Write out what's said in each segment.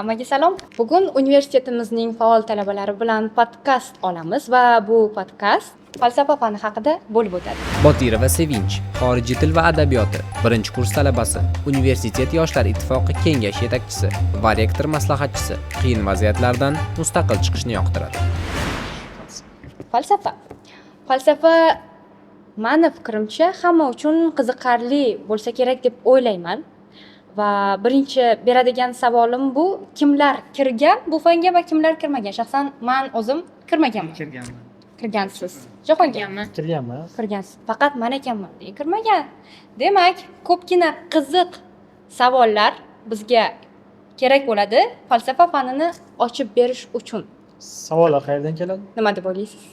Hammaga salom. Bugun universitetimizning faol talabalari bilan podkast olamiz va bu podkast falsafa fani haqida bo'lib o'tadi. Botirova Sevinch, xorijiy til va adabiyoti, birinchi kurs talabasi, Universitet yoshlar ittifoqi kengash yetakchisi va rektor maslahatchisi, qiyin vaziyatlardan mustaqil chiqishni yoqtiradi. Falsafa. Falsafa, mani fikrimcha, hamma uchun qiziqarli bo'lsa kerak deb o'ylayman. Va birinchi beradigan savolim bu: kimlar kirgan bu fanga va kimlar kirmagan? Shaxsan man o'zim kirmaganman. Kirganman. Kirgansiz. Jahongir? Kirganman. Kirganman. Kirgansiz. Faqat man ekanman kirmagan. Demak, ko'pgina qiziq savollar bizga kerak bo'ladi falsafa fanini ochib berish uchun. Savollar qayerdan keladi? Nima deb o'ylaysiz?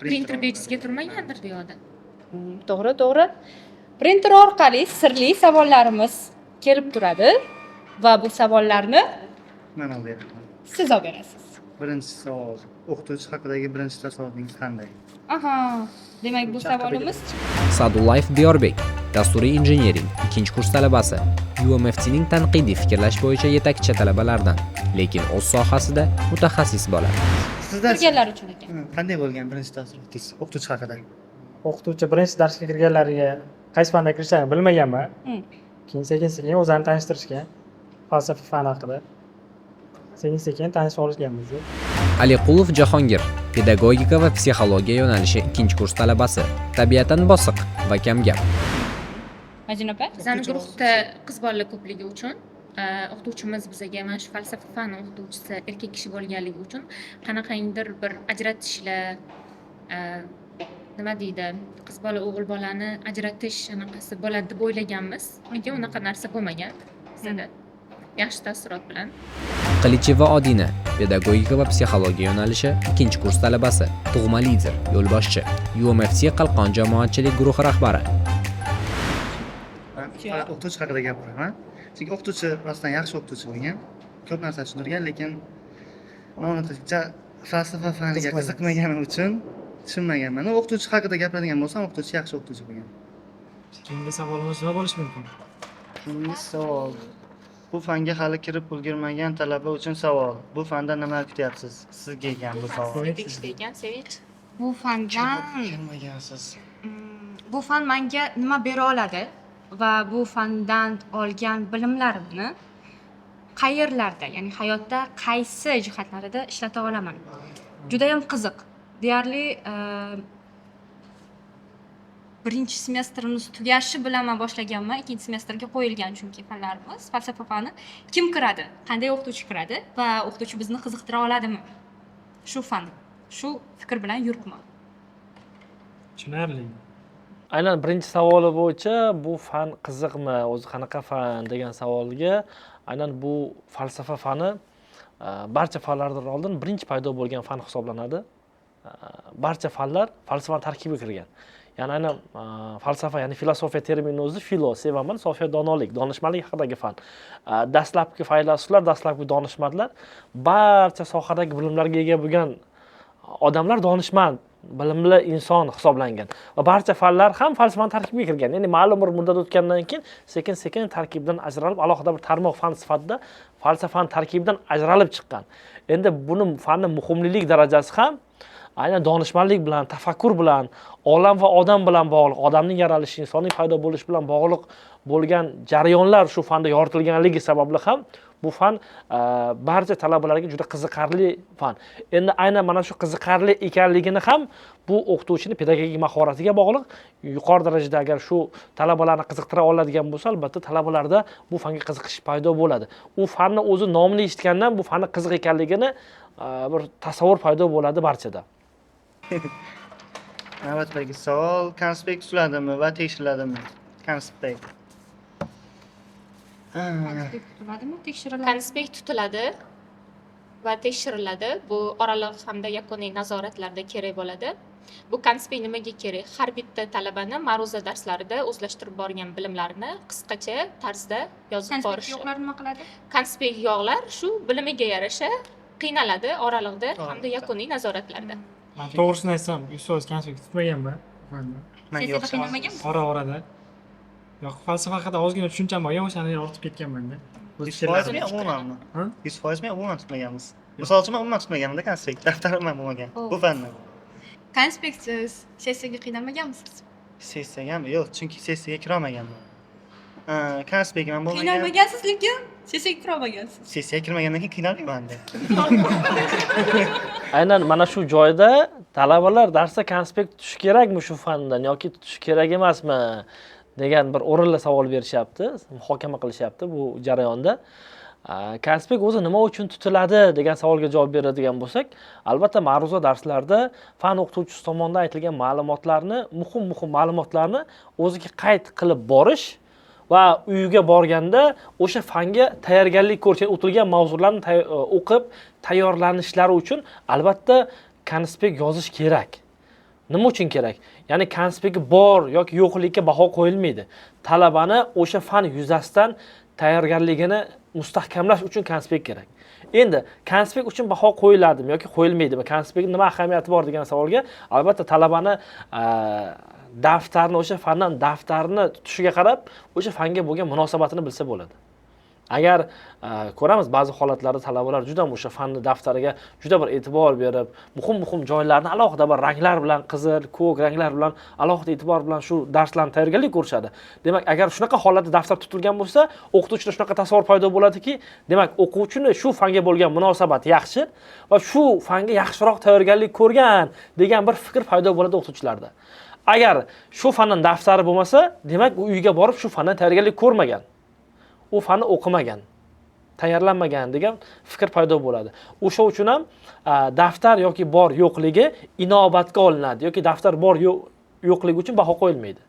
Printer bejizga turmagandir bu yoqda. To'g'ri. Printer orqali sirli savollarimiz kelib turadi va bu savollarni Man olib beraman. Siz olib berasiz. Birinchi savol. O'qituvchi haqidagi birinchi taassurotingiz qanday? Aha, demak, bu savolimiz Sadullayev Diyorbek, dasturiy injiniring, ikkinchi kurs talabasi, UMFTning tanqidiy fikrlash bo'yicha yetakchi talabalardan, lekin o'z sohasida mutaxassis bola. Sizda Kirganlar uchun ekan. Qanday bo'lgan birinchi taassurotingiz o'qituvchi haqida? O'qituvchi birinchi darsga kirganlariga qaysi fanda kirishlarini bilmaganman. Keyin sekin sekin o'zlarini tanishtirishgan falsafa fani haqida. Sekin sekin tanishib olishganmiz. Aliqulov Jahongir, pedagogika va psixologiya yo'nalishi ikkinchi kurs talabasi, tabiatan bosiq va kamgap. Majnun opa? Bizani guruhda qiz bolalar ko'pligi uchun o'qituvchimiz bizaga, mana shu falsafa fani o'qituvchisi erkak kishi bo'lganligi uchun, qanaqangidir bir ajratishlar, nima deydi, qiz bola, o'g'il bolani ajratish anaqasi bo'ladi deb o'ylaganmiz, lekin unaqa narsa bo'lmagan bizada, yaxshi taassurot bilan. Qilicheva Odina, pedagogika va psixologiya yo'nalishi ikkinchi kurs talabasi, tug'ma lider, yo'lboshchi, UMFT Qalqon jamoatchilik guruhi rahbari. Man faqat o'qituvchi haqida gapiraman. Chunki o'qituvchi rostdan yaxshi o'qituvchi bo'lgan. Ko'p narsa tushuntirgan, lekin man uni falsafa faniga Qiziqmagan. Qiziqmaganim uchun tushunmaganman. O'qituvchi haqida gapiradigan bo'lsam, o'qituvchi yaxshi o'qituvchi bo'lgan. Keyingi savolimiz nima bo'lishi mumkin? Keyingi savol. Bu fanga hali kirib ulgurmagan talaba uchun savol. Bu fandan nimalar kutyapsiz? Sizga ekan bu savol. Tegishli ekan, Sevinch. Bu fandan Kirmagansiz. Bu fan menga nima bera oladi va bu fandan olgan bilimlarimni qayerlarda, ya'ni hayotda qaysi jihatlarida ishlata olaman? Judayam qiziq. Deyarli birinchi semestrimiz tugashi bilan man boshlaganman, ikkinchi semestrga qo'yilgan chunki fanlarimiz. Falsafa fani, kim kiradi, qanday o'qituvchi kiradi va o'qituvchi bizni qiziqtira oladimi shu fan, shu fikr bilan yuribman. Tushunarli. Aynan birinchi savoli bo'yicha, bu fan qiziqmi o'zi, qanaqa fan degan savolga, aynan bu falsafa fani barcha fanlardan oldin birinchi paydo bo'lgan fan hisoblanadi. Barcha fanlar falsafani tarkibiga kirgan, ya'ni aynan falsafa, ya'ni filosofiya termini o'zi filo sevaman, sofiya donolik, donishmandlik haqidagi fan. Dastlabki faylasuflar, dastlabki donishmandlar, barcha sohadagi bilimlarga ega bo'lgan odamlar donishmand, bilimli inson hisoblangan va barcha fanlar ham falsafani tarkibiga kirgan. Ya'ni ma'lum bir muddat o'tgandan keyin sekin sekin tarkibdan ajralib, alohida bir tarmoq fan sifatida falsafani tarkibidan ajralib chiqqan. Endi buni fanni muhimlilik darajasi ham aynan donishmandlik bilan, tafakkur bilan, olam va odam bilan bog'liq, odamning yaralishi, insonning paydo bo'lishi bilan bog'liq bo'lgan jarayonlar shu fanda yoritilganligi sababli ham bu fan barcha talabalarga juda qiziqarli fan. Endi aynan mana shu qiziqarli ekanligini ham bu o'qituvchini pedagogik mahoratiga bog'liq. Yuqori darajada agar shu talabalarni qiziqtira oladigan bo'lsa, albatta talabalarda bu fanga qiziqish paydo bo'ladi. U fanni o'zi nomini eshitgandan bu fanni qiziq ekanligini bir tasavvur paydo bo'ladi barchada. Navbatdagi savol: konspekt tuziladimi va tekshiriladimi? Konspekt. Konspekt tutiladimi, tekshiriladi? Konspekt tutiladi va tekshiriladi. Bu oraliq hamda yakuniy nazoratlarda kerak bo'ladi. Bu konspekt nimaga kerak? Har bitta talabani ma'ruza darslarida o'zlashtirib borgan bilimlarini qisqacha tarzda yozib Konspekt borishi. yo'qlar nima qiladi? Konspekt yo'qlar shu bilimiga yarasha qiynaladi oraliqda hamda yakuniy nazoratlarda. Man to'g'risini aytsam, 100% konspekt tutmaganman. Man Sessiyada yo'q. qiynalmaganmi? Ora orada. Yo'q, falsafa haqida ozgina tushuncham bo'lgan, o'shani yoritib ketganman-da. Bu 100%mi yo umumanmi? Ha? 100%mi yo umuman tutmaganmiz? Misol uchun, men umuman tutmaganimda konspekt, daftarim ham bo'lmagan Oh. bu fandan. Konspektsiz sessiyaga qiynalmaganmisiz? Sessiyagami? Yo'q, chunki sessiyaga kirolmaganman. Konspektim ham bo'lmagan. Qiynalmagansiz, lekin sessiyaga kirolmagansiz. Sessiyaga kirmagandan keyin qiynalmayman-da. Aynan mana shu joyda talabalar darsda konspekt tutishi kerakmi shu fandan yoki tutishi kerak emasmi degan bir o'rinli savol berishyapti, muhokama qilishyapti bu jarayonda. Konspekt o'zi nima uchun tutiladi degan savolga javob beradigan bo'lsak, albatta ma'ruza darslarda fan o'qituvchisi tomonidan aytilgan ma'lumotlarni, muhim muhim ma'lumotlarni o'ziga qayd qilib borish va uyga borganda o'sha fanga tayyorgarlik ko'rish, ya'ni o'tilgan mavzularni o'qib tayyorlanishlari uchun albatta konspekt yozish kerak. Nima uchun kerak? Ya'ni konspekti bor yoki yo'qligiga baho qo'yilmaydi. Talabani o'sha fan yuzasidan tayyorgarligini mustahkamlash uchun konspekt kerak. Endi konspekt uchun baho qo'yiladimi yoki qo'yilmaydimi? Konspektning nima ahamiyati bor degan savolga albatta talabani daftarni, o'sha fandan daftarni tutishiga qarab o'sha fanga bo'lgan munosabatini bilsa bo'ladi. Agar ko'ramiz, ba'zi holatlarda talabalar juda ham o'sha fanni daftariga juda bir e'tibor berib, muhim muhim joylarni alohida bir ranglar bilan, qizil, ko'k ranglar bilan alohida e'tibor bilan shu darslarni tayyorgarlik ko'rishadi. Demak, agar shunaqa holatda daftar tutilgan bo'lsa, o'qituvchida shunaqa tasavvur paydo bo'ladiki, demak, o'quvchini shu fanga bo'lgan munosabati yaxshi va shu fanga yaxshiroq tayyorgarlik ko'rgan degan bir fikr paydo bo'ladi o'qituvchilarda. Agar shu fandan daftari bo'lmasa, demak, u uyga borib shu fandan tayyorgarlik ko'rmagan, u fanni o'qimagan, tayyorlanmagan degan fikr paydo bo'ladi. O'sha uchun ham daftar yoki bor yo'qligi inobatga olinadi yoki daftar bor yo'qligi uchun baho qo'yilmaydi.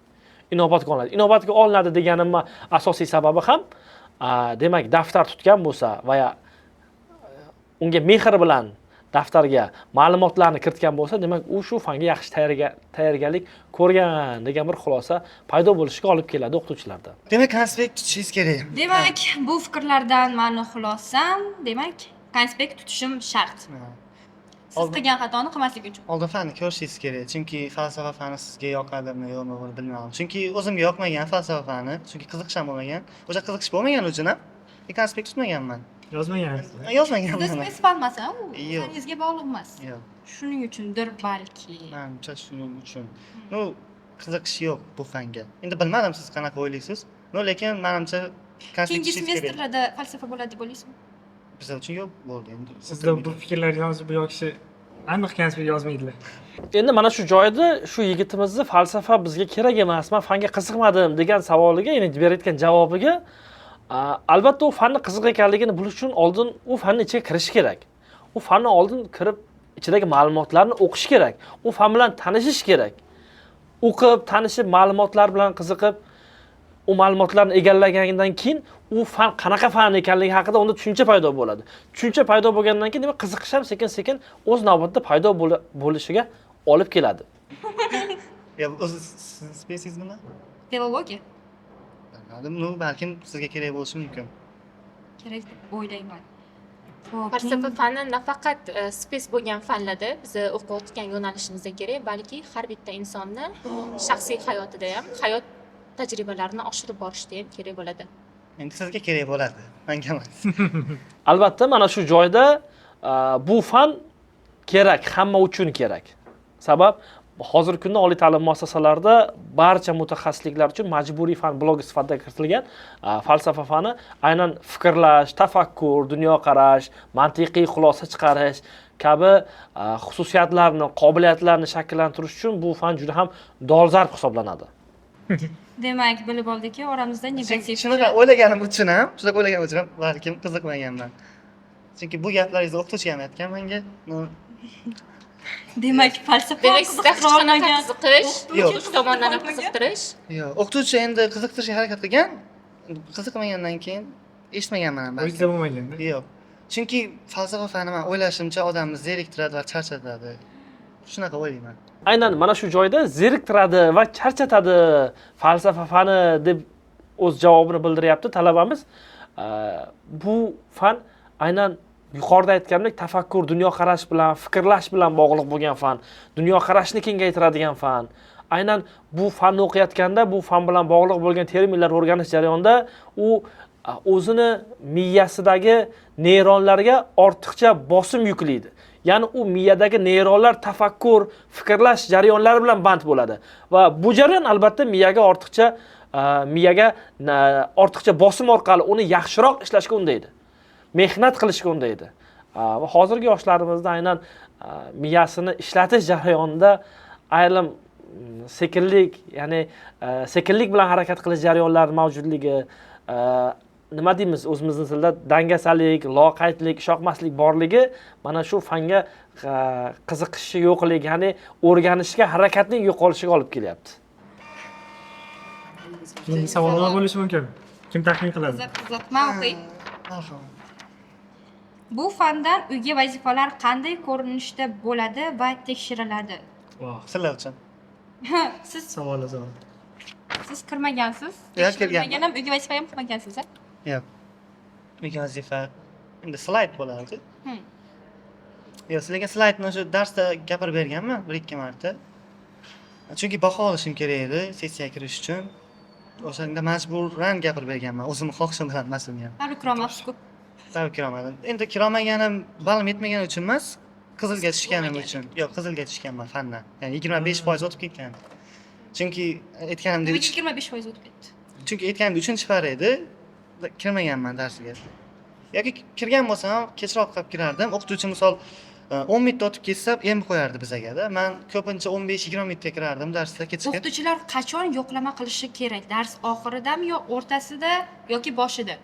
Inobatga olinadi. Inobatga olinadi deganimni asosiy sababi ham, demak, daftar tutgan bo'lsa va ya unga mehr bilan daftarga ma'lumotlarni kiritgan bo'lsa, demak, u shu fanga yaxshi tayyorgarlik ko'rgan degan bir xulosa paydo bo'lishiga olib keladi o'qituvchilarda. Demak, konspekt tutishingiz kerak. Demak, bu fikrlardan mani xulosam, demak, konspekt tutishim shart. Ha. Siz qilgan xatoni qilmaslik uchun. Oldin fanni ko'rishingiz kerak, chunki falsafa fani sizga yoqadimi yo'qmi, buni bilmadim. Chunki o'zimga yoqmagan falsafa fani, chunki qiziqish ham bo'lmagan. O'sha qiziqish bo'lmagani uchun ham konspekt tutmaganman. Yozmagansiz. Yozmaganman. Sizda spes fan emas, u Yo'q. faningizga bog'liq emas. Yo'q. Shuning uchundir balki. Manimcha shuning uchun. Ну, qiziqish yo'q bu fanga. Endi bilmadim, siz qanaqa o'ylaysiz. Но, lekin manimcha konspekt Keyingi tutishingiz kerak. semestrlarda falsafa bo'ladi deb o'ylaysizmi? Bizlar uchun yo'q bo'ldi endi. Sizda bu fikrlarni yozib, bu kishi aniq konspekt yozmaydilar. Endi mana shu joyda shu yigitimizni falsafa bizga kerak emas, men fanga qiziqmadim degan savoliga, ya'ni berayotgan javobiga, albatta u fanni qiziq ekanligini bilish uchun oldin u fanni ichiga kirish kerak. U fanni oldin kirib, ichidagi ma'lumotlarni o'qish kerak. U fan bilan tanishish kerak. O'qib, tanishib, ma'lumotlar bilan qiziqib, u ma'lumotlarni egallagandan keyin u fan qanaqa fan ekanligi haqida unda tushuncha paydo bo'ladi. Tushuncha paydo bo'lgandan keyin demak qiziqish ham sekin-sekin o'z navbatida paydo bo'lishiga olib keladi. Ya, o'zi sizni spesingiz nima? Filologiya. Bilmadim, ну, balkim sizga kerak bo'lishi mumkin. Kerak deb o'ylayman. Xo'p, Falsafa fani nafaqat spes bo'lgan fanlarda bizni o'qiyotgan yo'nalishimizda kerak, balki har bitta insonni shaxsiy hayotida ham, hayot tajribalarini oshirib borishda ham kerak bo'ladi. Endi sizga kerak bo'ladi, menga emas. Albatta mana shu joyda bu fan kerak, hamma uchun kerak. Sabab hozirgi kunda oliy ta'lim muassasalarida barcha mutaxassisliklar uchun majburiy fan bloki sifatida kiritilgan falsafa fani aynan fikrlash, tafakkur, dunyoqarash, mantiqiy xulosa chiqarish kabi xususiyatlarni, qobiliyatlarni shakllantirish uchun bu fan juda ham dolzarb hisoblanadi. Demak, bilib oldikki, oramizda negativ. Shunaqa o'ylaganim uchun ham, shunaqa o'ylaganim uchun ham balkim qiziqmaganman. Chunki bu gaplaringizni o'qituvchi ham aytgan menga. Ну, Demak, falsafa Demak, sizda hech qanaqa qiziqtirolmagan. qiziqish, Yo'q. o'qituvchi tomonidan ham qiziqtirish. Yo'q, o'qituvchi endi qiziqtirishga harakat qilgan, qiziqmagandan keyin eshitmaganman ham balki. O'zida bo'lmaganda. Yo'q. Chunki falsafa fani men o'ylashimcha odamni zeriktiradi va charchatadi. Shunaqa o'ylayman. Aynan mana shu joyda zeriktiradi va charchatadi falsafa fani deb o'z javobini bildiryapti talabamiz. Bu fan aynan yuqorida aytganimdek tafakkur, dunyoqarash bilan, fikrlash bilan bog'liq bo'lgan fan, dunyoqarashni kengaytiradigan fan. Aynan bu fanni o'qiyotganda, bu fan bilan bog'liq bo'lgan terminlar o'rganish jarayonida u O'zini miyasidagi neyronlarga ortiqcha bosim yuklaydi. Ya'ni u miyadagi neyronlar tafakkur, fikrlash jarayonlari bilan band bo'ladi va bu jarayon albatta miyaga ortiqcha bosim orqali uni yaxshiroq ishlashga undaydi, mehnat qilishga undaydi. Va hozirgi yoshlarimizda aynan miyasini ishlatish jarayonida ayrim sekinlik, ya'ni sekinlik bilan harakat qilish jarayonlari mavjudligi, nima deymiz o'zimizni tilda, dangasalik, loqaydlik, ishonmaslik borligi mana shu fanga qiziqishi yo'qligi, ya'ni o'rganishga harakatning yo'qolishiga olib kelyapti. Keyingi savol nima bo'lishi mumkin? Kim taxmin qiladi? Qiziq, qiziq. Man o'qiy. Marhamat. Bu fandan uyga vazifalar qanday ko'rinishda bo'ladi va tekshiriladi? Voh, Sizlar uchun. Siz savol savol. Siz kirmagansiz. Yo'q, kirganman. Tekshirilmagan ham, uyga vazifa ham qilmagansiz, a? Yo'q. Uyga vazifa endi slayd bo'lardi. Yo'q, lekin slaydni o'sha darsda gapirib berganman bir ikki marta. Chunki baho olishim kerak edi sessiyaga kirish uchun. O'shanda majburan gapirib berganman. O'zimni xohishim bilan emas uni ham. Baribir kirolmabsiz-ku. Baribir kirolmadim. Endi kirolmaganim ballim yetmagani uchun emas, qizilga tushganim uchun. Yo'q, qizilga tushganman fandan. Ya'ni 25% o'tib ketgan. Chunki aytganimdek, Nimaga 25% o'tib ketdi? Chunki aytganimdek, uchinchi par edi. Kirmaganman darsiga. Yoki kirgan bo'lsam ham kechroq qilib kirardim. O'qituvchi misol 10 minutda o'tib ketsa, em qo'yardi bizagada. Man ko'pincha 15-20 minutga kirardim darsda kechikib. O'qituvchilar qachon yo'qlama qilishi kerak? Dars oxiridami yo o'rtasida yoki boshida?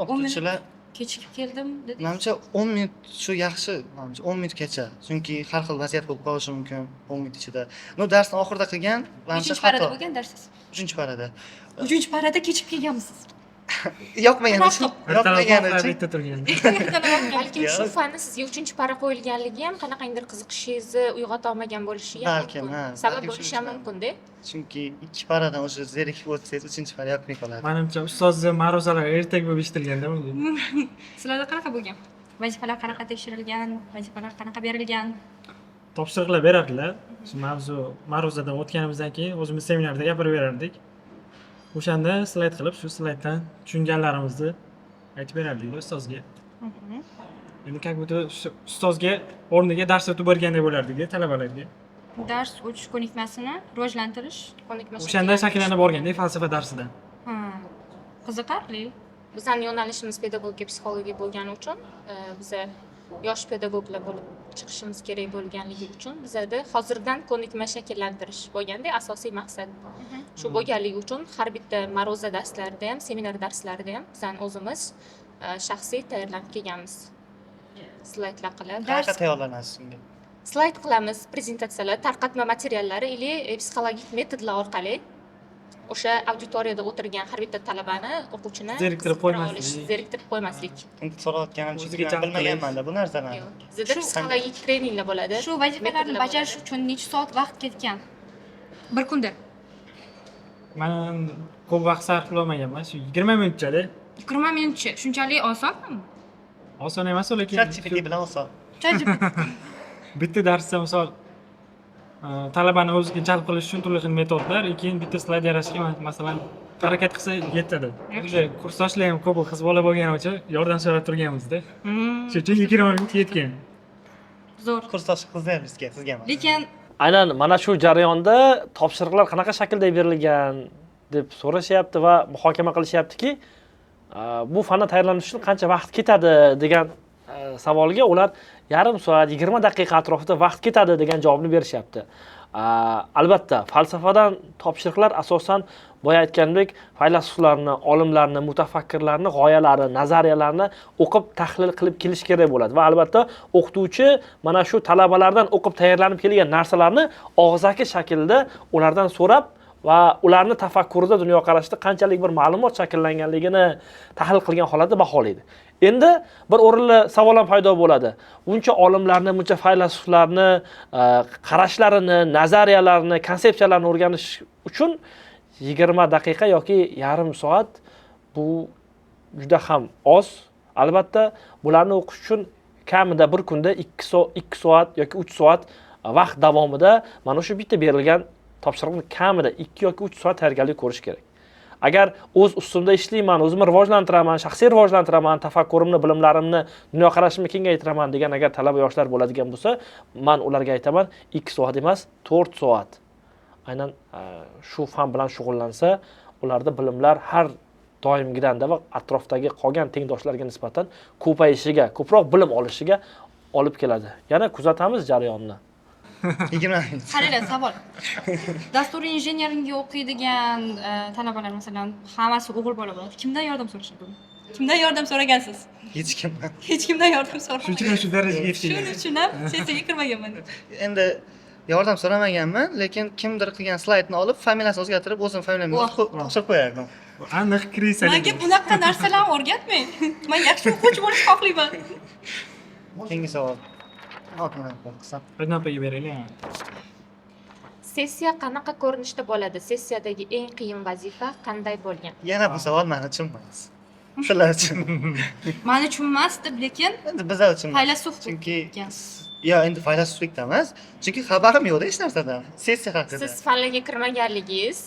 O'qituvchilar Kechikib keldim dedingiz. Manimcha, 10 minut shu yaxshi, manimcha 10 minutgacha. Chunki har xil vaziyat bo'lib qolishi mumkin 10 minut ichida. Но darsni oxirida qilgan, manimcha Nechinchi parada xato. bo'lgan darsingiz? Uchinchi parada. Uchinchi parada kechikib kelganmisiz? Yoqmagani uchun, yoqmagani uchun. Bitta turgan. Balkim shu Yo'q. fanni sizga uchinchi para qo'yilganligi ham qanaqangidir qiziqishingizni uyg'ota olmagan bo'lishi ham Balkim, mumkin. ha, Sabab balkim bo'lishi ham shu mumkin-da. Chunki ikki paradan o'sha zerikib o'tsangiz, uchinchi para yoqmay qoladi. Manimcha, ustozni ma'ruzalari ertak bo'lib eshitilganda bunga. Sizlarda qanaqa bo'lgan? Vazifalar qanaqa tekshirilgan? Vazifalar qanaqa berilgan? Topshiriqlar berardilar. Shu mavzu ma'ruzadan o'tganimizdan keyin o'zimiz seminarda gapirib berardik. O'shanda slayd qilib, shu slayddan tushunganlarimizni aytib berardik ustozga. Endi как будто shu ustozga o'rniga dars o'tib bergandek bo'lardik talabalarga. Dars o'tish ko'nikmasini rivojlantirish. Ko'nikma O'shanda shakllanib borganda falsafa darsidan. Ha. Qiziqarli. Bizani yo'nalishimiz pedagogika psixologiya bo'lgani uchun, biza yosh pedagoglar bo'lib chiqishimiz kerak bo'lganligi uchun bizada hozirdan ko'nikma shakllantirish bo'lganda asosiy maqsad shu bo'lganligi uchun har bitta ma'ruza darslarida ham, seminar darslarida ham bizani o'zimiz shaxsiy tayyorlanib kelganmiz, slaydlar qilib. Qanaqa tayyorlanasiz unga? Slayd qilamiz, prezentatsiyalar, tarqatma materiallari или psixologik metodlar orqali o'sha auditoriyada o'tirgan har bitta talabani, o'quvchini Zeriktirib qiziqtira qo'ymaslik. olish, zeriktirib qo'ymaslik. Endi so'rayotganim chunki O'ziga man jalb qilish. bilmaganman-da bu narsalarni. Yo'q. Bizada psixologik treninglar bo'ladi, Shu vazifalarni metodlar bajarish bo'ladi. uchun necha soat vaqt ketgan? Bir kunda. Man ko'p vaqt sarflamaganman, shu 20 minutchalik. 20 minutcha. Shunchalik osonmi? Oson emas, lekin ChatGPT bilan oson. ChatGPT. Bitta darsda misol talabani o'ziga jalb qilish uchun turli xil metodlar, keyin bitta slayd yarashga masalan harakat qilsa yetadi. Endi kursdoshlar ham ko'pi qiz bola bo'lgani uchun yordam so'rab turganmizda. Shu uchun 20 minut yetgan. Zo'r. Kursdosh qizlar bizga, sizga emas. Lekin Aynan mana shu jarayonda topshiriqlar qanaqa shaklda berilgan deb so'rashyapti va muhokama qilishyaptiki, bu fandan tayyorlanish uchun qancha vaqt ketadi degan savolga ular yarim soat, 20 daqiqa atrofida vaqt ketadi degan javobni berishyapti. Albatta, falsafadan topshiriqlar asosan boya aytgandek faylasuflarni, olimlarni, mutafakkirlarni g'oyalari, nazariyalarini o'qib, tahlil qilib kelish kerak bo'ladi va albatta o'qituvchi mana shu talabalardan o'qib tayyorlanib kelgan narsalarni og'zaki shaklda ulardan so'rab va ularni tafakkurida, dunyoqarashida qanchalik bir ma'lumot shakllanganligini tahlil qilgan holatda baholaydi. Endi bir o'rinli savol ham paydo bo'ladi: buncha olimlarni, buncha faylasuflarni qarashlarini, nazariyalarini, konsepsiyalarini o'rganish uchun 20 daqiqa yoki yarim soat bu juda ham oz. Albatta, bularni o'qish uchun kamida bir kunda 2 soat yoki 3 soat vaqt davomida mana shu bitta berilgan topshiriqni kamida 2 yoki 3 soat tayyorgarlik ko'rish kerak. Agar o'z ustimda ishlayman, o'zimni rivojlantiraman, shaxsiy rivojlantiraman, tafakkurimni, bilimlarimni, dunyoqarashimni kengaytiraman degan agar talaba yoshlar bo'ladigan bo'lsa, man ularga aytaman, 2 soat emas, 4 soat aynan shu fan bilan shug'ullansa, ularda bilimlar har doimgidanda va atrofdagi qolgan tengdoshlarga nisbatan ko'payishiga, ko'proq bilim olishiga olib keladi. Yana kuzatamiz jarayonni. 20 minut. Qaranglar, savol. Dasturiy injiniringga o'qiydigan talabalar, masalan, hammasi o'g'il bola bo'ladi. Kimdan yordam so'rashadi? Kimdan yordam so'ragansiz? Hech kimdan. Hech kimdan yordam so'ramagan. Shuning uchun ham shu darajaga yetgan. Shuning uchun ham sessiyaga kirmaganman. Endi yordam so'ramaganman, lekin kimdir qilgan slaydni olib, familiyasini o'zgartirib, o'zim familiyamni qo'shib qo'yardim. Aniq крыса. Menga bunaqa narsalarni o'rgatmang. Men yaxshi o'quvchi bo'lishni xohlayman. Keyingi savol. Qilsam. Adnan opaga beraylik. Sessiya qanaqa ko'rinishda bo'ladi? Sessiyadagi eng qiyin vazifa qanday bo'lgan? Yana bu savol mani uchun emas. Sizlar uchun. Mani uchun emas deb, lekin Endi bizlar uchun emas. faylasuf Chunki ekan. yo, endi faylasuflikda emas. Chunki xabarim yo'qda hech narsadan. Sessiya haqida. Siz fanlarga kirmaganligingiz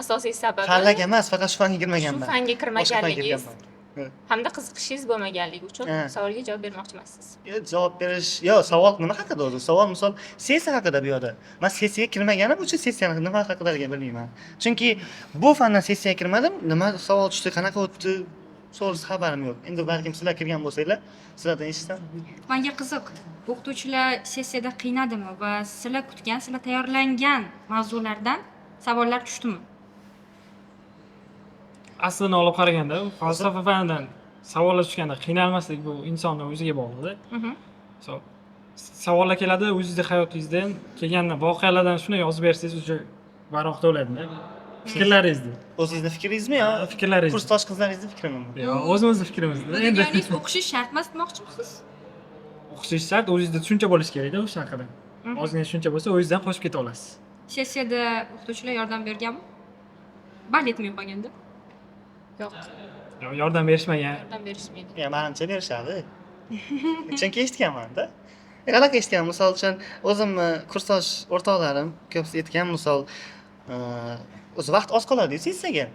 asosiy sababi. Fanlarga emas, faqat shu fanga kirmaganman. Shu fanga Boshqa fanga kirmaganligingiz kirganman. hamda qiziqishingiz bo'lmaganligi uchun savolga javob bermoqchi emassiz. Yo, javob berish, yo, savol nima haqida o'zi? Savol misol sessiya haqida bu yoqda. Men sessiyaga kirmaganim uchun sessiyani nima haqidaligini bilmayman. Chunki bu fandan sessiyaga kirmadim, nima savol tushdi, qanaqa o'tdi, to'g'risi xabarim yo'q. Endi balkim sizlar kirgan bo'lsanglar, sizlardan eshitsam. Menga qiziq, o'qituvchilar sessiyada qiynadimi va sizlar kutgan, sizlar tayyorlangan mavzulardan savollar tushdimi? Aslini olib qaraganda, falsafa fanidan savollar tushganda qiynalmaslik bu insonni o'ziga bog'liqda. Savollar keladi, o'zingizni hayotingizdan kelgan voqealardan shuni yozib bersangiz, уже varoq to'ladida. Fikrlaringizni. O'zingizni fikringizmi yo Fikrlaringizni. Kursdosh qizlaringizni fikrini? Yo'q, o'zimizni fikrimizni. Bu Endi deganingiz o'qishingiz shart emas demoqchimisiz? O'qishingiz shart, o'zingizda tushuncha bo'lishi kerakda o'sha haqida. Ozgina tushuncha bo'lsa, o'zingizdan qo'shib keta olasiz. Sessiyada o'qituvchilar yordam berganmi? Bal yetmay qolganda. Yo'q, Yo'q, yordam berishmagan. yordam berishmaydi. Ya, manimcha berishadi. Chunki eshitganman-da. Qanaqa eshitgan? Misol uchun, o'zimni kursdosh o'rtoqlarim ko'pisi aytgan, misol, o'zi vaqt oz qoladi sessiyaga.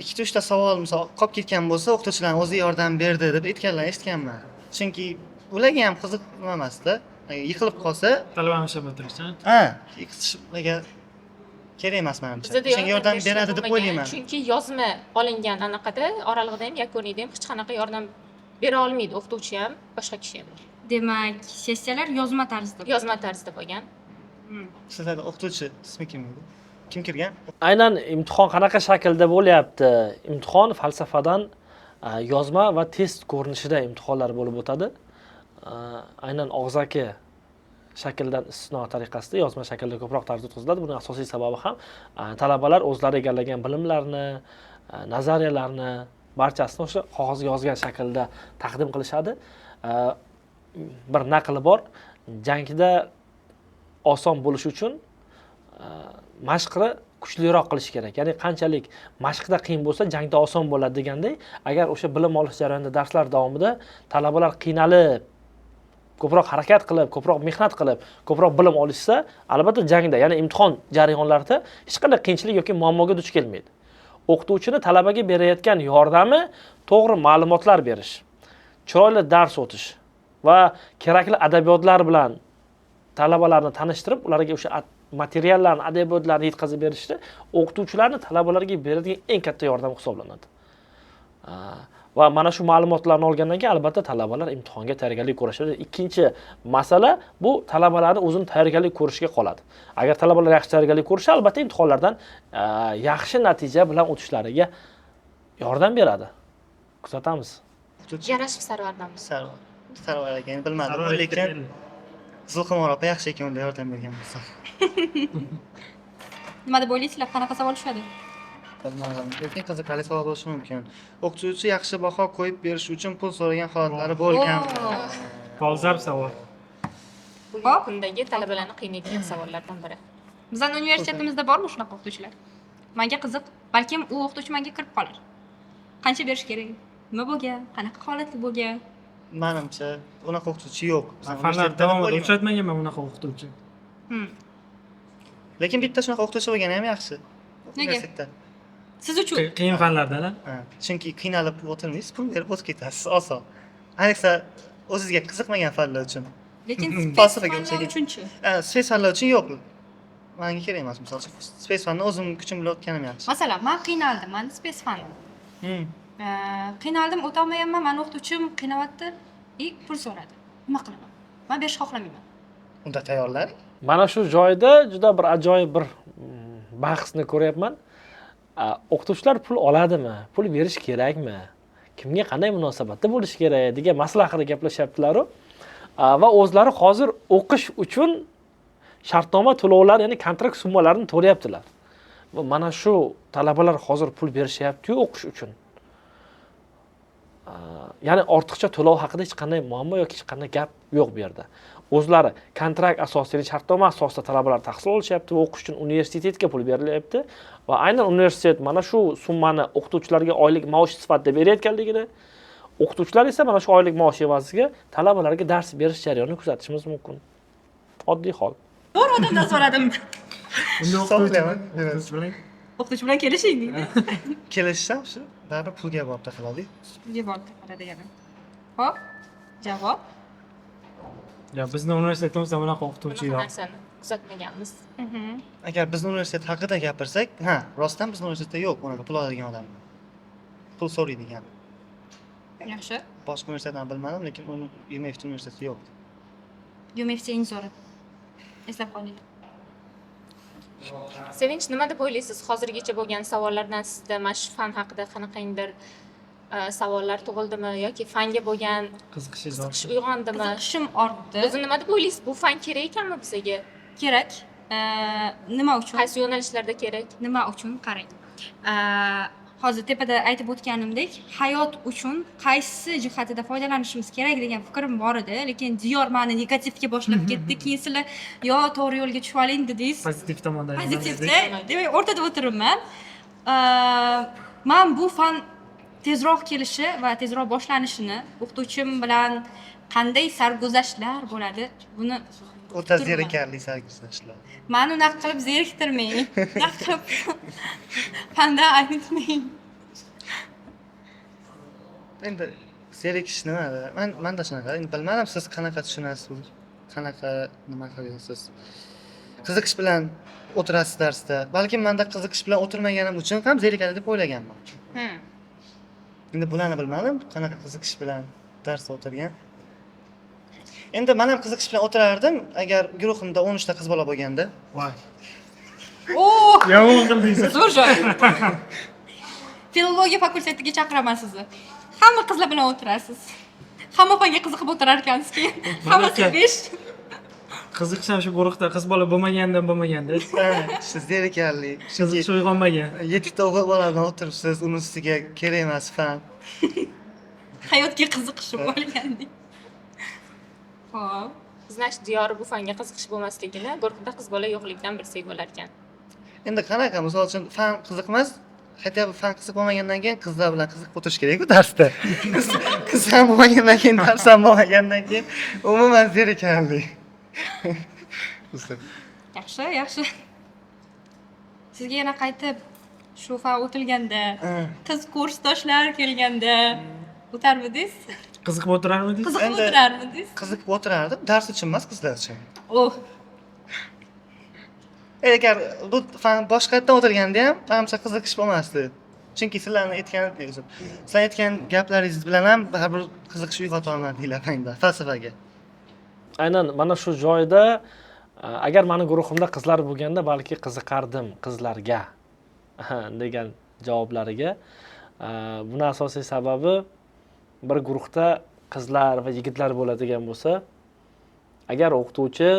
Ikkita uchta savol misol qolib ketgan bo'lsa, o'qituvchilarning o'zi yordam berdi deb aytganlarni eshitganman. Chunki ularga ham qiziq nima emasda. Yiqilib qolsa, Talabani ushlab o'tirish, ha? ha, yiqitishga kerak emas manimcha. Bizada O'shanga yordam berishlar beradi deb bo'lmagan, o'ylayman. Chunki yozma olingan anaqada oralig'ida ham, yakuniyda ham hech qanaqa yordam bera olmaydi o'qituvchi ham, boshqa kishi ham. Demak, sessiyalar yozma tarzda. Yozma tarzda bo'lgan. Sizlarda o'qituvchi ismi kim edi? Kim kirgan? Aynan imtihon qanaqa shaklda bo'lyapti? Imtihon falsafadan yozma va test ko'rinishida imtihonlar bo'lib o'tadi. Aynan og'zaki shakldan istisno tariqasida yozma shaklda ko'proq tarzda o'tkaziladi. Buning asosiy sababi ham talabalar o'zlari egallagan bilimlarni, nazariyalarni barchasini o'sha qog'ozga yozgan shaklda taqdim qilishadi. Bir naqli bor, jangda oson bo'lishi uchun mashqni kuchliroq qilish kerak. Ya'ni qanchalik mashqda qiyin bo'lsa, jangda oson bo'ladi deganday, agar o'sha bilim olish jarayonida darslar davomida talabalar qiynalib, ko'proq harakat qilib, ko'proq mehnat qilib, ko'proq bilim olishsa, albatta jangda, ya'ni imtihon jarayonlarida hech qanday qiyinchilik yoki muammoga duch kelmaydi. O'qituvchini talabaga berayotgan yordami to'g'ri ma'lumotlar berish, chiroyli dars o'tish va kerakli adabiyotlar bilan talabalarni tanishtirib, ularga o'sha materiallarni, adabiyotlarni yetkazib berishda o'qituvchilarni talabalarga beradigan eng katta yordam hisoblanadi. Va mana shu ma'lumotlarni olgandan keyin albatta talabalar imtihonga tayyorgarlik ko'rishadi. Ikkinchi masala bu talabalarni o'zini tayyorgarlik ko'rishiga qoladi. Agar talabalar yaxshi tayyorgarlik ko'rishsa, albatta imtihonlardan yaxshi natija bilan o'tishlariga yordam beradi. Kuzatamiz. Yarashib Sarvardanmiz. Sarvar. Sarvar ekan, bilmadim, Sarvar lekin ekan. Zulqimor opa yaxshi ekan, unda yordam bergan bo'lsa. Nima deb o'ylaysizlar, qanaqa savol tushadi? Bilmadim, lekin qiziqarli savol bo'lishi mumkin. O'qituvchi yaxshi baho qo'yib berish uchun pul so'ragan holatlari bo'lgan. Dolzarb savol. Bugungi kundagi talabalarni qiynaydigan savollardan biri. Bizning universitetimizda bormi shunaqa o'qituvchilar? Menga qiziq, balkim u o'qituvchi menga kirib qolar. Qancha berish kerak? Nima bo'lgan? Qanaqa holatda bo'lgan? Manimcha, unaqa o'qituvchi yo'q. Bizning Fanlar universitetda davomida o'ylayman. uchratmaganman unaqa o'qituvchi. Lekin bitta shunaqa o'qituvchi bo'lgani ham yaxshi. Nega? Universitetda. Siz uchun. Qiyin fanlardan a? Ha, chunki qiynalib o'tirmaysiz, pul berib o'tib ketasiz, oson. Ayniqsa o'zizga qiziqmagan fanlar uchun. Lekin Falsafaga fanlar o'xshagan. uchunchi? Ha, спец fanlar uchun yo'q. Manga kerak emas, misol uchun. Спец fanni o'zim kuchim bilan o'tganim yaxshi. Masalan, man qiynaldim, mani спец fanim. Qiynaldim, o'tolmayapman, mani o'qituvchim qiynayapti и pul so'radi. Nima qilaman? Man berishni xohlamayman. Unda tayyorlaring. Mana shu joyda juda bir ajoyib bir bahsni ko'ryapman. O'qituvchilar pul oladimi, pul berish kerakmi, kimga qanday munosabatda bo'lish kerak degan masala haqida gaplashyaptilaru. Va o'zlari hozir o'qish uchun shartnoma to'lovlar, ya'ni kontrakt summalarini to'layaptilar. Va mana shu talabalar hozir pul berishyapti-yu o'qish uchun. Ya'ni ortiqcha to'lov haqida hech qanday muammo yoki hech qanday gap yo'q bu yerda. O'zlari kontrakt asosida, ya'ni shartnoma asosida talabalar tahsil olishyapti va o'qish uchun universitetga pul berilyapti va aynan universitet mana shu summani o'qituvchilarga oylik maosh sifatida berayotganligini, o'qituvchilar esa mana shu oylik maosh evaziga talabalarga dars berish jarayonini kuzatishimiz mumkin. Oddiy hol. To'g'ri odamdan so'radim. Unda Hisoblayman. o'qituvchi bilan O'qituvchi bilan kelishing deydi. Kelishsam, shu baribir pulga borib taqaladi. Pulga borib taqaladi yana. Xo'p, javob. Ya bizni universitetimizda bunaqa o'qituvchi Bunaqa yo'q. narsani kuzatmaganmiz. Agar bizni universitet haqida gapirsak, ha, rostdan bizni universitetda yo'q unaqa pul oladigan odam. Pul so'raydigan. Yaxshi. Boshqa universitetlarni bilmadim, lekin uni UMFT universiteti yo'q. UMFT eng zo'ri. Eslab qoling. Sevinch, nima deb o'ylaysiz? Hozirgacha bo'lgan savollardan sizda mana shu fan haqida qanaqangidir savollar tug'ildimi yoki fanga bo'lgan Qiziqishingiz qiziqish ortdi. uyg'ondimi? Qiziqishim ortdi. O'zi nima deb o'ylaysiz? Bu fan kerak ekanmi bizga? Kerak. Nima uchun? Qaysi yo'nalishlarda kerak? Nima uchun? Qarang. Hozir tepada aytib o'tganimdek, hayot uchun qaysi jihatida foydalanishimiz kerak degan fikrim bor edi, lekin Diyor mani negativga boshlab ketdi. Keyin sizlar yo to'g'ri yo'lga tushib oling dedingiz. Pozitiv tomondan. Pozitivda, demak, o'rtada o'tiribman. Man bu fan tezroq kelishi va tezroq boshlanishini, o'qituvchim bilan qanday sarguzashtlar bo'ladi, buni O'ta turibman. zerikarli sarguzashtlar. Mani unaqa qilib zeriktirmang, unaqa qilib fandan aynitmang. Endi zerikish nima? Man manda shunaqa. Endi bilmadim, siz qanaqa tushunasiz, qanaqa nima qilasiz. Qiziqish bilan o'tirasiz darsda. Balkim manda qiziqish bilan o'tirmaganim uchun ham zerikadi deb o'ylaganman. Endi bularni bilmadim, qanaqa qiziqish bilan darsda o'tirgan. Endi men ham qiziqish bilan o'tirardim, agar guruhimda 13 ta qiz bola bo'lganda. Voy. Oh! Yomon qildingiz. Zo'r joy. Filologiya fakultetiga chaqiraman sizni. Hamma qizlar bilan o'tirasiz. Hamma fanga qiziqib o'tirar ekansiz keyin. Hammasi 5. Qiziqish ham shu guruhda qiz bola bo'lmagandan bo'lmaganda. Ha, shu zerikarli. Chunki Qiziqish uyg'onmagan. 7 ta o'g'il bola bilan o'tiribsiz, uni ustiga kerak emas fan. Hayotga qiziqishi bo'lgandek. Xo'p. Значит, Diyor bu fanga qiziqish bo'lmasligini guruhda qiz bola yo'qligidan bilsak bo'lar ekan. Endi qanaqa, misol uchun fan qiziq emas, хотя бы fan qiziq bo'lmagandan keyin qizlar bilan qiziqib o'tirish kerak-ku darsda. Qiz ham bo'lmagandan keyin, dars ham bo'lmagandan keyin umuman zerikarli. Uzr. Yaxshi, yaxshi. Sizga yana qaytib shu fan o'tilganda, qiz kursdoshlar kelganda o'tarmidingiz? Qiziqib o'tirarmidingiz? Qiziqib Endi- o'tirarmidingiz? Qiziqib o'tirardim, dars uchun emas, qizlar uchun. Oh, Agar bu fan boshqa yerdan o'tirganda ham manimcha qiziqish bo'lmasdi. Chunki sizlarni aytgan, uzr. Sizlar aytgan gaplaringiz bilan ham baribir qiziqish uyg'ota olmadinglar menda falsafaga. Aynan mana shu joyda agar mani guruhimda qizlar bo'lganda balki qiziqardim qizlarga degan javoblariga. Buni asosiy sababi bir guruhda qizlar va yigitlar bo'ladigan bo'lsa, agar o'qituvchi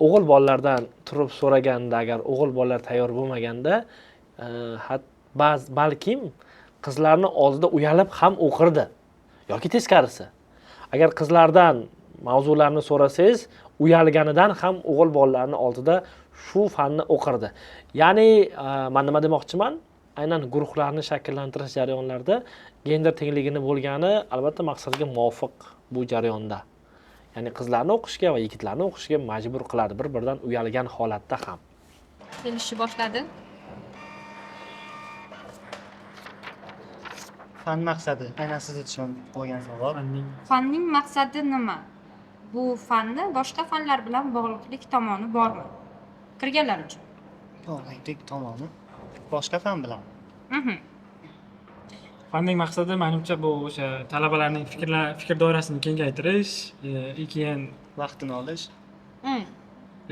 o'g'il bolalardan turib so'raganda, agar o'g'il bolalar tayyor bo'lmaganda, balkim qizlarni oldida uyalib ham o'qirdi yoki teskarisi. Agar qizlardan mavzularni so'rasangiz, uyalganidan ham o'g'il bolalarni oldida shu fanni o'qirdi. Ya'ni, men nima demoqchiman? Aynan guruhlarni shakllantirish jarayonlarida gender tengligini bo'lgani albatta maqsadga muvofiq bu jarayonda. Ya'ni qizlarni o'qishga va yigitlarni o'qishga majbur qiladi bir-biridan uyalgan holatda ham. Kelishni boshladi. Fan maqsadi. Aynan siz uchun qo'ygan savol. Fanning Fanning maqsadi nima? Bu fanni boshqa fanlar bilan bog'liqlik tomoni bormi? Kirganlar uchun. Bog'liqlik tomoni boshqa fan bilan. Fanning maqsadi, manimcha, bu o'sha talabalarning fikr doirasini kengaytirish, и keyin Vaqtini olish.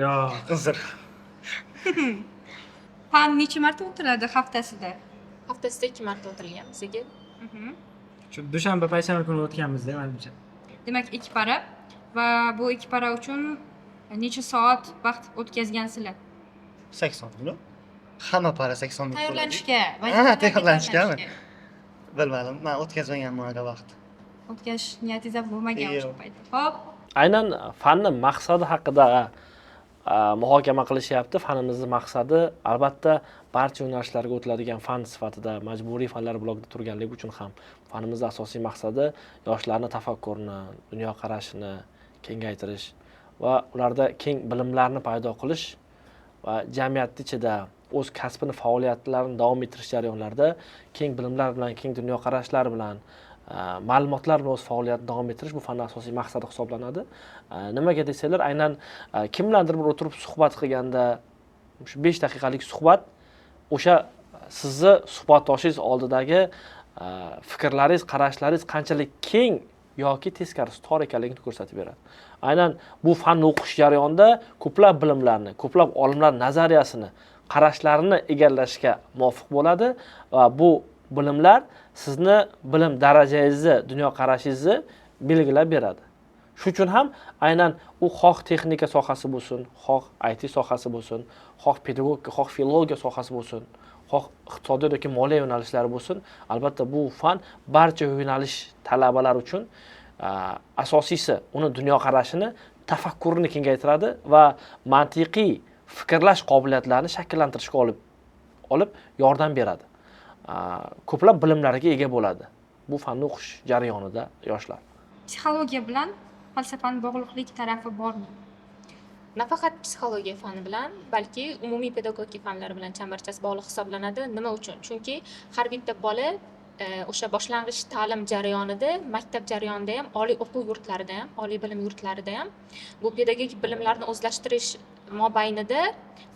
Yo, Uzr. Fan necha marta o'tiladi haftasida? Haftasida 2 marta o'tilgan bizga. Shu dushanba, payshanba kuni o'tganmizda, manimcha. Demak, 2 para va bu 2 para uchun necha soat vaqt o'tkazgansizlar? 80 minut. Hamma para 80 minut bo'ladi. Tayyorlanishga, Ha, vazifalarga tayyorlanishgami? tayyorlanishga. Bilmadim, men o'tkazmaganman unaqa vaqt. O'tkazish niyatingiz ham bo'lmagan o'sha Yo'q. payt. Xo'p. Aynan fanni maqsadi haqida muhokama qilishyapti. Fanimizni maqsadi albatta barcha yo'nalishlarga o'tiladigan fan sifatida majburiy fanlar blokida turganligi uchun ham fanimizni asosiy maqsadi yoshlarni tafakkurini, dunyoqarashini kengaytirish va ularda keng bilimlarni paydo qilish va jamiyat ichida o'z kasbini, faoliyatlarini davom ettirish jarayonlarida keng bilimlar bilan, keng dunyoqarashlar bilan, ma'lumotlar bilan o'z faoliyatini davom ettirish bu fanning asosiy maqsadi hisoblanadi. Nimaga desanglar, aynan kim bilandir bir o'tirib suhbat qilganda shu 5 daqiqalik suhbat o'sha sizni suhbatdoshingiz oldidagi fikrlaringiz, qarashlaringiz qanchalik keng yoki teskarisi tor ekanligini ko'rsatib beradi. Aynan bu fanni o'qish jarayonida ko'plab bilimlarni, ko'plab olimlar nazariyasini, qarashlarini egallashga muvofiq bo'ladi va bu bilimlar sizni bilim darajangizni, dunyoqarashingizni belgilab beradi. Shu uchun ham aynan u xoh texnika sohasi bo'lsin, xoh IT sohasi bo'lsin, xoh pedagogika, xoh filologiya sohasi bo'lsin, xoh iqtisodiyot yoki moliya yo'nalishlari bo'lsin, albatta bu fan barcha yo'nalish talabalar uchun, asosiysi uni dunyoqarashini, tafakkurini kengaytiradi va mantiqiy fikrlash qobiliyatlarini shakllantirishga olib yordam beradi. Ko'plab bilimlarga ega bo'ladi bu fanni o'qish jarayonida yoshlar. Psixologiya bilan falsafani bog'liqlik tarafi bormi? Nafaqat psixologiya fani bilan, balki umumiy pedagogika fanlari bilan chambarchas bog'liq hisoblanadi. Nima uchun? Chunki har bitta bola o'sha boshlang'ich ta'lim jarayonida, maktab jarayonida ham, oliy o'quv yurtlarida ham, oliy bilim yurtlarida ham bu pedagogik bilimlarni o'zlashtirish mobaynida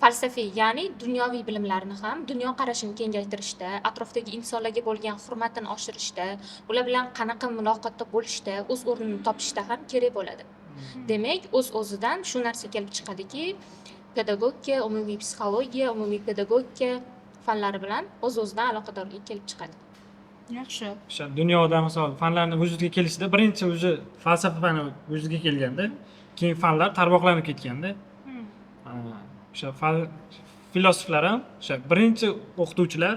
falsafiy, ya'ni dunyoviy bilimlarni ham, dunyoqarashini kengaytirishda, atrofdagi insonlarga bo'lgan hurmatini oshirishda, ular bilan qanaqa muloqotda bo'lishda, o'z o'rnini topishda ham kerak bo'ladi. Demak, o'z-o'zidan shu narsa kelib chiqadiki, pedagogika, umumiy psixologiya, umumiy pedagogika fanlari bilan o'z-o'zidan aloqadorlik kelib chiqadi. Yaxshi. O'sha dunyoda misol fanlarni vujudga kelishida birinchi уже falsafa fani vujudga kelganda, keyin fanlar tarmoqlanib ketganda. O'sha filosoflar ham o'sha birinchi o'qituvchilar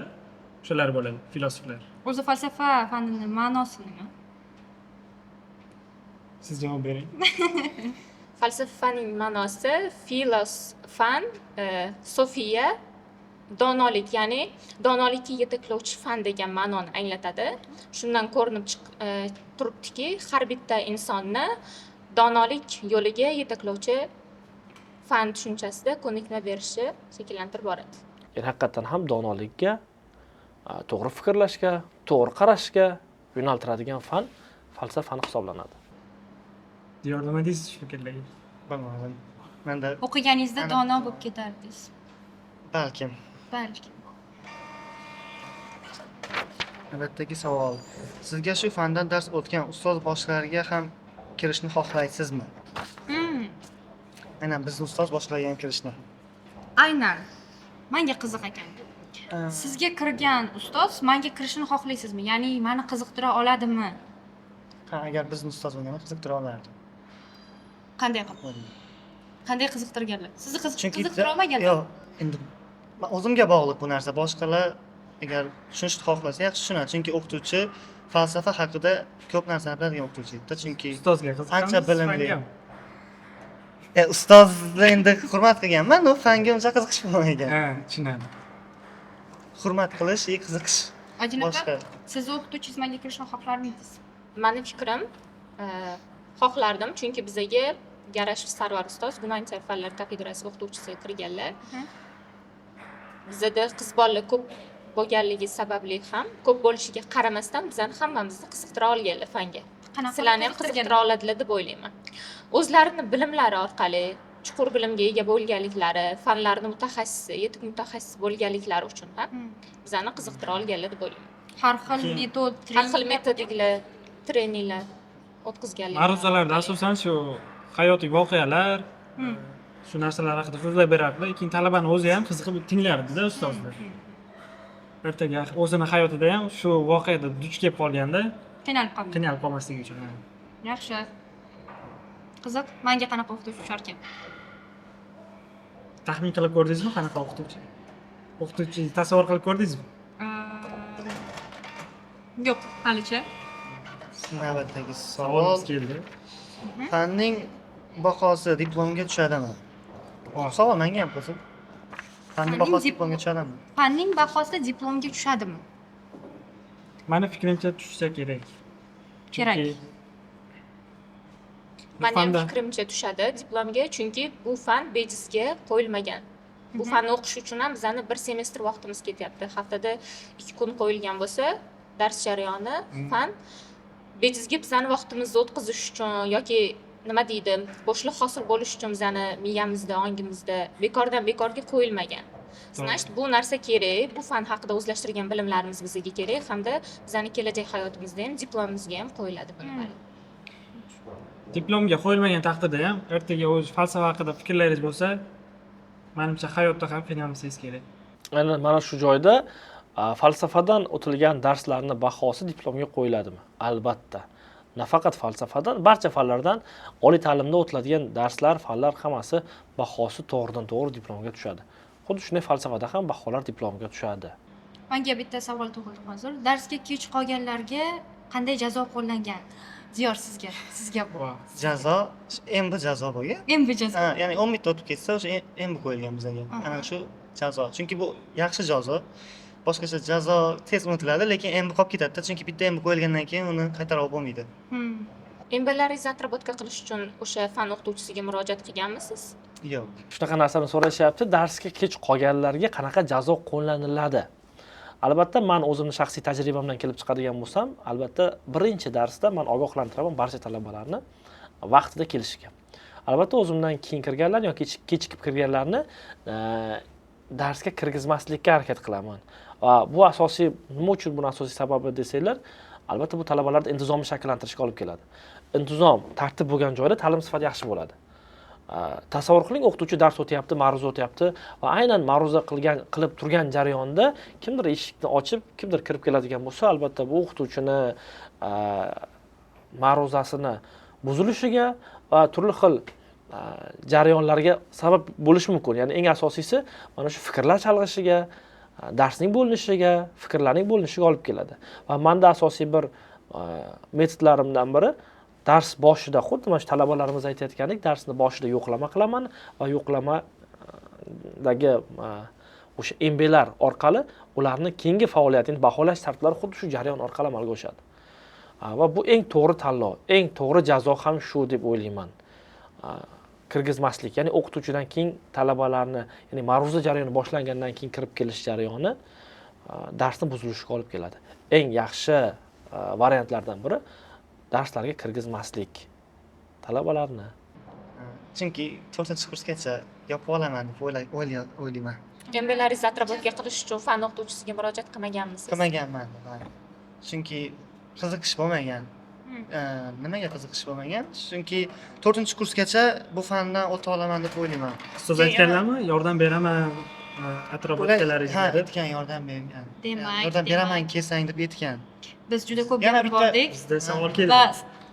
o'shalar bo'ladi, filosoflar. O'zi falsafa fanini ma'nosi nima? Siz javob bering. Falsafa fanining ma'nosi filos fan, sofiya donolik, ya'ni donolikka yetaklovchi fan degan ma'noni anglatadi. Shundan ko'rinib turibdiki, har bitta insonni donolik yo'liga yetaklovchi fan tushunchasida ko'nikma berishi shakllantirib boradi. Ya'ni haqiqatdan ham donolikka, to'g'ri fikrlashga, to'g'ri qarashga yo'naltiradigan fan falsafa fani hisoblanadi. Diyor, nima deysiz shu fikrlarga? Bilmadim. Menda O'qiganingizda Aniq. dono bo'lib ketardingiz. Balkim. Balki. Navbatdagi savol. Sizga shu fandan dars o'tgan ustoz boshqalarga ham kirishni xohlaysizmi? Aynan bizni ustoz boshqalarga ham kirishni. Aynan. Menga qiziq ekan. Sizga kirgan ustoz menga kirishini xohlaysizmi? Ya'ni meni qiziqtira oladimi? Ha, agar bizni ustoz bo'lganda qiziqtira olardi. Qanday qilib? Qanday qiziqtirganlar? Sizni Chunki qiziqtira olmaganlar? Yo'q, endi man o'zimga bog'liq bu narsa. Boshqalar agar tushunishni xohlasa yaxshi tushunadi. Chunki o'qituvchi falsafa haqida ko'p narsani biladigan o'qituvchi edi. Chunki Ustozga qiziqqanmisiz, ancha bilimli. fangami? Ustozni endi hurmat qilganman, u fanga uncha qiziqish bo'lmagan. Ha, tushunarli. Hurmat qilish, qiziqish Ajin opa, boshqa. siz o'qituvchingiz menga kirishni xohlarmidingiz? Mani fikrim, xohlardim, chunki bizaga Garashev Sarvar ustoz gumanitar fanlar kafedrasi o'qituvchisi kirganlar. Bizada qiz bolalar ko'p bo'lganligi sababli ham, ko'p bo'lishiga qaramasdan bizani hammamizni qiziqtira olganlar fanga. Qanaqa Sizlarni ham qiziqtirgan? qiziqtira oladilar deb o'ylayman. O'zlarini bilimlari orqali, chuqur bilimga ega bo'lganliklari, fanlarni mutaxassisi, yetuk mutaxassis bo'lganliklari uchun ham bizani qiziqtira olganlar deb o'ylayman. Har xil Keyin- metod, Har xil treninglar. metodiklar, treninglar o'tkazganlik. Ma'ruzalarda asosan shu hayotiy voqealar, shu narsalar haqida so'zlab berardilar. Keyin talabani o'zi ham qiziqib tinglardida ustozni. Ertaga o'zini hayotida ham shu voqeada duch kelib qolganda Qiynalib qolmaydi. Qiynalib qolmasligi uchun. Ha. Yaxshi. Qiziq, manga qanaqa o'qituvchi tusharkan? Taxmin qilib ko'rdingizmi, qanaqa o'qituvchi? O'qituvchi tasavvur qilib ko'rdingizmi? Yo'q, halicha. Navbatdagi savol. Savolimiz keldi. Fanning bahosi diplomga tushadimi? Savol menga ham qiziq. Fanning Fanning bahosi diplomga tushadimi? Fanning bahosi diplomga tushadimi? Mani fikrimcha, tushsa kerak. Kerak. Chunki bu Mani ham fanda fikrimcha, tushadi diplomga, chunki bu fan bejizga qo'yilmagan. Bu fanni o'qish uchun ham bizani bir semestr vaqtimiz ketyapti. Haftada 2 kun qo'yilgan bo'lsa, dars jarayoni, fan bejizga bizani vaqtimizni o'tkazish uchun yoki, nima deydi, bo'shliq hosil bo'lish uchun bizani miyamizda, ongimizda bekordan bekorga qo'yilmagan. Значит, bu narsa kerak, bu fan haqida o'zlashtirgan bilimlarimiz bizga kerak hamda bizani kelajak hayotimizda ham, diplomimizga ham qo'yiladi buni. Diplomga qo'yilmagan taqdirda ham ertaga o'zi falsafa haqida fikrlaringiz bo'lsa, manimcha, hayotda ham qiynalmasangiz kerak. Aynan mana shu joyda falsafadan o'tilgan darslarni bahosi diplomga qo'yiladimi? Albatta. Nafaqat falsafadan, barcha fanlardan oliy ta'limda o'tiladigan darslar, fanlar hammasi bahosi to'g'ridan to'g'ri diplomga tushadi. Xuddi shunday falsafada ham baholar diplomga tushadi. Manga bitta savol tug'ildi hozir. Darsga kech qolganlarga qanday jazo qo'llangan? Diyor, sizga bu. Va Jazo MB jazo bo'lgan. MB jazo. Ha, ya'ni 10 minutda o'tib ketsa, o'sha MB qo'yilgan bizga. Ana shu jazo. Chunki bu yaxshi jazo. Boshqacha jazo tez unutiladi, lekin MB qolib ketadi-da, chunki bitta MB qo'yilgandan keyin uni qaytarib olib bo'lmaydi. MBlaringizni отработка qilish uchun o'sha fan o'qituvchisiga murojaat qilganmisiz? Yo'q. Shunaqa narsani so'rashyapti, darsga kech qolganlarga qanaqa jazo qo'llaniladi? Albatta, man o'zimni shaxsiy tajribamdan kelib chiqadigan bo'lsam, albatta, birinchi darsda man ogohlantiraman barcha talabalarni vaqtida kelishga. Albatta, o'zimdan keyin kirganlar yoki kechikib kirganlarni darsga kirgizmaslikka harakat qilaman. Va bu asosiy, nima uchun buni asosiy sababi desanglar, albatta, bu talabalarda intizomni shakllantirishga olib keladi. Intizom, tartib bo'lgan joyda ta'lim sifati yaxshi bo'ladi. Tasavvur qiling, o'qituvchi dars o'tyapti, ma'ruza o'tyapti va aynan ma'ruza qilib turgan jarayonda kimdir eshikni ochib, kimdir kirib keladigan bo'lsa, albatta, bu o'qituvchini ma'ruzasini buzilishiga va turli xil jarayonlarga sabab bo'lishi mumkin. Ya'ni eng asosiysi, mana shu fikrlar chalg'ishiga, darsning bo'linishiga, fikrlarning bo'linishiga olib keladi. Va menda asosiy bir metodlarimdan biri dars boshida, xuddi mana shu talabalarimiz aytayotgandek, darsni boshida yo'qlama qilaman va yo'qlamadagi o'sha MBlar orqali ularni keyingi faoliyatini baholash tartiblari xuddi shu jarayon orqali amalga oshadi. Va bu eng to'g'ri tanlov, eng to'g'ri jazo ham shu deb o'ylayman. Kirgizmaslik, ya'ni o'qituvchidan keyin talabalarni, ya'ni ma'ruza jarayoni boshlangandan keyin kirib kelish jarayoni darsni buzilishiga olib keladi. Eng yaxshi variantlardan biri darslarga kirgizmaslik talabalarni. Chunki to'rtinchi kursgacha yopib olaman deb o'ylayman. MBlaringizni отработка qilish uchun fan o'qituvchisiga murojaat qilmaganmisiz? Qilmaganman. Chunki qiziqish bo'lmagan. Nimaga qiziqish bo'lmagan? Chunki to'rtinchi kursgacha bu fandan o'ta olaman deb o'ylayman. Ustoz aytganlarmi, yordam beraman отработка laringizda Ha, deb? aytgan, yordam bergan. Demak, Yordam beraman, kelsang deb aytgan. Biz juda ko'p Yana gapirib bordik. Bizda savol keldi. Va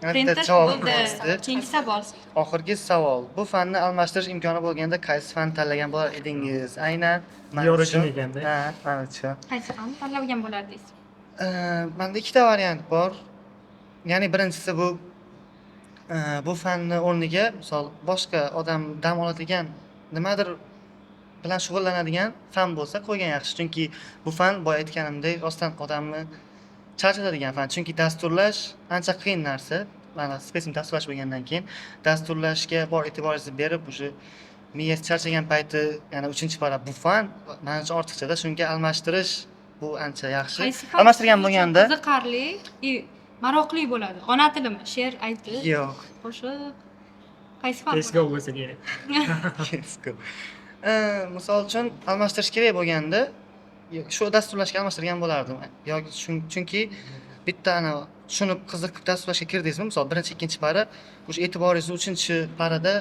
Yana bitta printer javob bo'ldi. berdi. Keyingi savol. Oxirgi savol. Bu fanni almashtirish imkoni bo'lganda qaysi fan tanlagan bo'lar edingiz? Aynan man Diyor uchun uchun. ekanda. Ha, man uchun. Qaysi fanni tanlagan bo'lardingiz? Menda ikkita variant bor. Ya'ni birinchisi bu bu fanni o'rniga, misol, boshqa odam dam oladigan nimadir bilan shug'ullanadigan fan bo'lsa qo'ygan yaxshi. Chunki bu fan, boya aytganimdek, rostdan odamni charchatadigan fan. Chunki dasturlash ancha qiyin narsa. Mana spesifik dasturlash bo'lgandan keyin dasturlashga bor e'tiboringizni berib, o'sha miyasi charchagan payti, yana uchinchi para bu fan manimcha ortiqchada, shunga almashtirish Bu ancha yaxshi. Qaysi fan Almashtirgan siz uchun bo'lganda qiziqarli и maroqli bo'ladi? Ona tilimi, she'r aytish, Yo'q. qo'shiq, qaysi fan? CSGO bo'lsa kerak. CSGO. Misol uchun, almashtirish kerak bo'lganda shu dasturlashga almashtirgan bo'lardim. Yoki chunki bitta ana tushunib, qiziqib dasturlashga kirdingizmi, misol, birinchi, ikkinchi пара, o'sha e'tiboringizni uchinchi пара da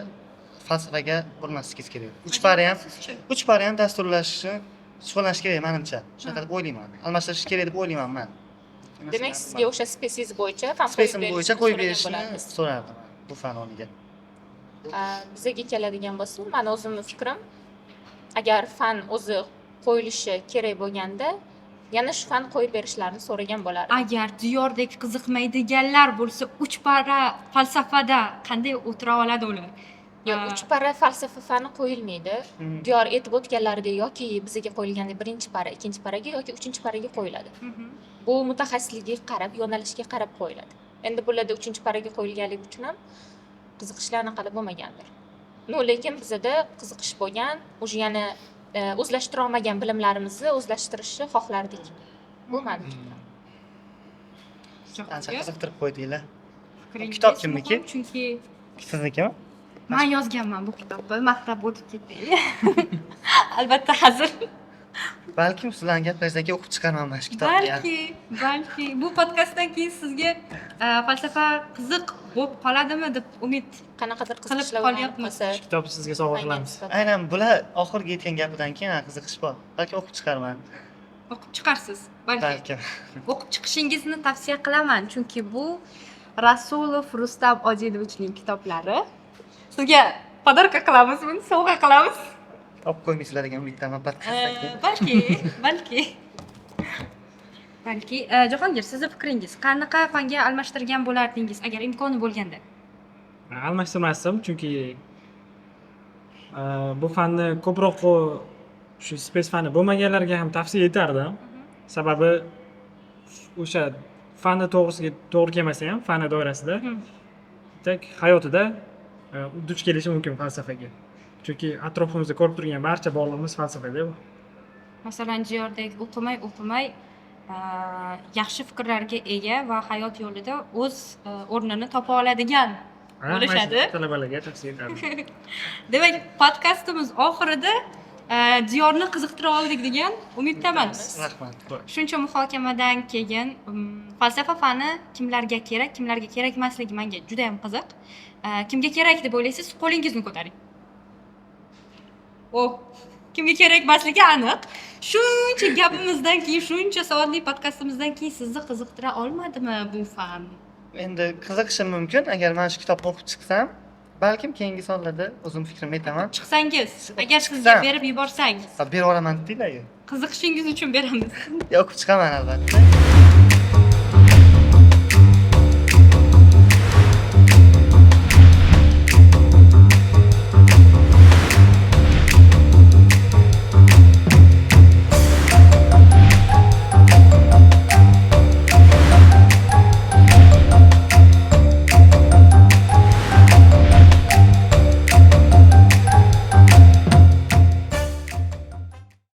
falsafaga burmasligingiz kerak. Uch пара ham, Sizchi? uch пара ham dasturlashni shug'ullanish kerak manimcha. Shunaqa deb o'ylayman. Almashtirish kerak deb o'ylayman man. Demak, sizga o'sha spesingiz bo'yicha fan qo'yib Spesim bo'yicha qo'yib berishni so'ragan berishni bo'lardingiz. so'rardim bu fan o'rniga. Bizaga keladigan bo'lsa, mani o'zimni fikrim, agar fan o'zi qo'yilishi kerak bo'lganda, yana shu fan qo'yib berishlarini so'ragan bo'lardim. Agar Diyordek qiziqmaydiganlar bo'lsa, uch пара falsafada qanday o'tira oladi ular? Yo'q, uch пара falsafa fani qo'yilmaydi. Diyor aytib o'tganlaridek yoki bizaga qo'yilgandek birinchi пара, ikkinchi пара ga yoki uchinchi пара ga qo'yiladi. Bu mutaxassisligiga qarab, yo'nalishga qarab qo'yiladi. Endi bularda uchinchi пара ga qo'yilganligi uchun ham qiziqishlar anaqada bo'lmagandir. Ну, lekin bizada qiziqish bo'lgan, уже yana o'zlashtira olmagan bilimlarimizni o'zlashtirishni xohlardik. Bu mani fikrim. Ancha qiziqtirib qo'ydinglar. Fikringiz Kitob kimniki? muhim, chunki Siznikimi? Man yozganman bu kitobni, maqtab o'tib ketding. Albatta, hazil. Balkim sizlarni gaplaringizdan keyin o'qib chiqarman mana shu kitobni. Balki bu podkastdan keyin sizga falsafa qiziq bo'lib qoladimi deb umid Qanaqadir qilib qiziqishlar uyg'onib qolyapmiz. qolsa, Shu kitobni sizga sovg'a fanga qilamiz. nisbatan. Aynan bular oxirgi aytgan gapidan keyin, ha, qiziqish bor. Balki o'qib chiqarman. O'qib chiqarsiz balki. Balkim. O'qib chiqishingizni tavsiya qilaman, chunki bu Rasulov Rustam Odilovichning kitoblari. Sizga подарка qilamiz, buni sovg'a qilamiz. Olib qo'ymaysizlar degan umiddaman podkastdan keyin. Balki. Jahongir, sizni fikringiz, qanaqa fanga almashtirgan bo'lardingiz agar imkoni bo'lganda? Almashtirmasdim, chunki bu fanni ko'proq shu спец fani bo'lmaganlarga ham tavsiya etardim. Sababi o'sha fanni to'g'risiga to'g'ri kelmasa ham, fani doirasida так hayotida duch kelishi mumkin falsafaga, chunki atrofimizda ko'rib turgan barcha borlig'imiz falsafada bu. Masalan, Diyordek o'qimay o'qimay yaxshi fikrlarga ega va hayot yo'lida o'z o'rnini topa oladigan Ha, bo'lishadi. mana shu talabalarga tavsiya etardim. Demak, podkastimiz oxirida Diyorni qiziqtira oldik degan umiddaman. Rahmat. Shuncha muhokamadan keyin falsafa fani kimlarga kerak, kimlarga kerak emasligi menga juda ham qiziq. Kimga kerak deb o'ylaysiz, qo'lingizni ko'taring. Oh, kimga kerak emasligi aniq. Shuncha gapimizdan keyin, shuncha soatlik podkastimizdan keyin sizni qiziqtira olmadimi bu fan? Endi qiziqishim mumkin agar mana shu kitobni o'qib chiqsam, balkim keyingi sonlarda o'zim fikrimni aytaman. Chiqsangiz, agar sizga Chiqsam. berib yuborsangiz. Ha, berib yuboraman dedinglar-ku. Qiziqishingiz uchun beramiz. O'qib chiqaman albatta.